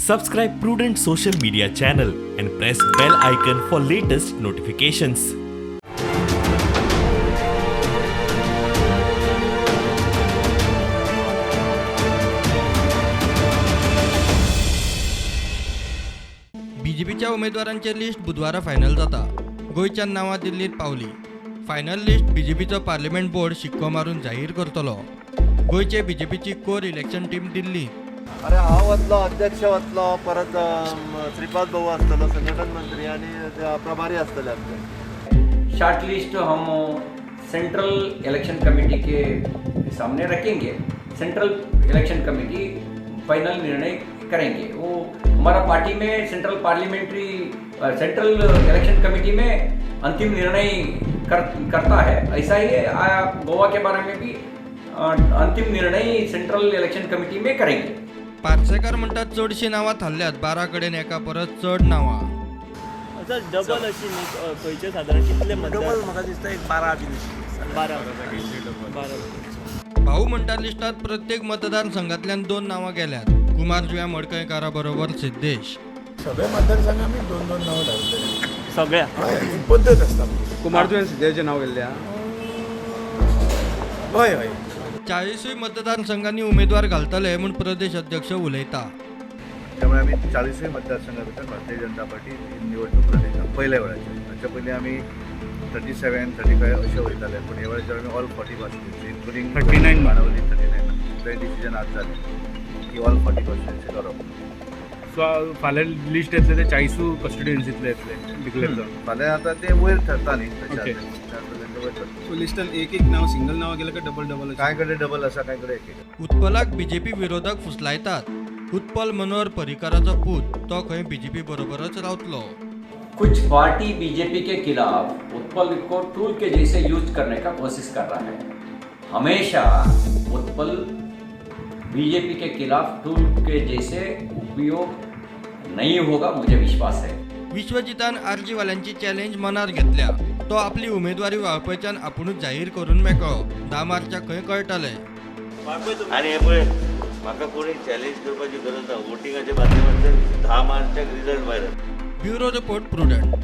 Subscribe Prudent social media channel and press bell icon for latest notifications. बीजेपीच्या उमेदवारांचे list बुधवारा final जाता. गोंयच्यान नांवां दिल्लीत पावली. फायनल लिस्ट बीजेपीचो पार्लमेंट बोर्ड शिक्को मारून जाहीर करतलो. गोंयचे बीजेपीची कोर इलेक्शन टीम दिल्ली. अरे हांव वतलो, अध्यक्ष वतलो, परत श्रीपाद भाऊ आसतलो, संघटन मंत्री आनी प्रभारी आसतले आमचे. शॉर्ट लिस्ट हम सेंट्रल इलेक्शन कमेटी के सामने रखेंगे. सेंट्रल इलेक्शन कमेटी फाइनल निर्णय करेंगे. वो हमारा पार्टी में central parliamentary central election committee में अंतिम निर्णय करता है. ऐसा ही गोवा के बारे में भी अंतिम निर्णय सेंट्रल इलेक्शन कमेटी में करेंगे. पार्सेकर म्हणटात चडशीं नांवां थारल्यात, 12 कडेन एका परस चड नांवां. सर डबल अशी न्ही, खंयचे सादारण कितले मतदार? डबल म्हाका दिसता एक 12 बीन. 12 12. भाऊ म्हणटा लिस्टात प्रत्येक मतदारसंघातल्यान 2 नांवां गेल्यात. कुमार जुव्या मडकयकारा बरोबर सिद्धेश. सगळे मतदारसंघ आमी 2-2 नांवां धाडले. सगळ्या हय, पद्दत आसता. कुमार जुव्यान सिद्धेशाचें नांव गेल्लें. हय हय. 40 मतदारसंघांनी उमेदवार घालतले म्हूण प्रदेश अध्यक्ष उलयता. त्यामुळे आमी 40 मतदारसंघा भितर भारतीय जनता पार्टी निवडणूक लढयता पयल्या वेळाचेर. हाच्या पयलीं आमी 37, 35 अशें वयताले, पूण ह्या वेळाचेर आमी ऑल 40 कॉन्स्टिट्युएन्सी इन्क्लुडींग 39 बाणावली 39 थंय डिसिजन आज जालें की ऑल 40 कॉन्स्टिट्युएन्सी करप. सो फाल्यां लिस्ट येतलें ते 40 कॉन्स्टिट्युएन्सींतले येतले डिक्लेअर जावन. फाल्यां आतां ते वयर ठरता न्ही, Okay. वयर ठरता. सो लिस्टान एक एक नांव सिंगल नांव गेलें काय डबल डबल? कांय कडेन डबल आसा, कांय कडेन एक एक. उत्पलाक बीजेपी विरोधक फुसलायतात. उत्पल मनोहर पर्रीकाराचो पूत, तो खंय बीजेपी बरोबरच रावतलो. कुछ पार्टी बीजेपी के खिलाफ उत्पल को टूल के जैसे यूज करने का कोशिश कर रहा है. हमेशा उत्पल बीजेपी के खिलाफ टूल के जैसे उपयोग नहीं होगा, मुझे विश्वास है. विश्वजितान आरजीवाल्यांची चॅलेंज मनार घेतल्या. तो आपली उमेदवारी वाळपयच्यान आपुणूच जाहीर करून मेकळो. 10 मार्चाक खंय कळटलें. आनी हें पळय, म्हाका कोणी चॅलेंज करपाची गरज ना. वोटिंगाच्या माध्यमांतल्यान 10 मार्चाक रिजल्ट भायर. Bureau report, Prudent.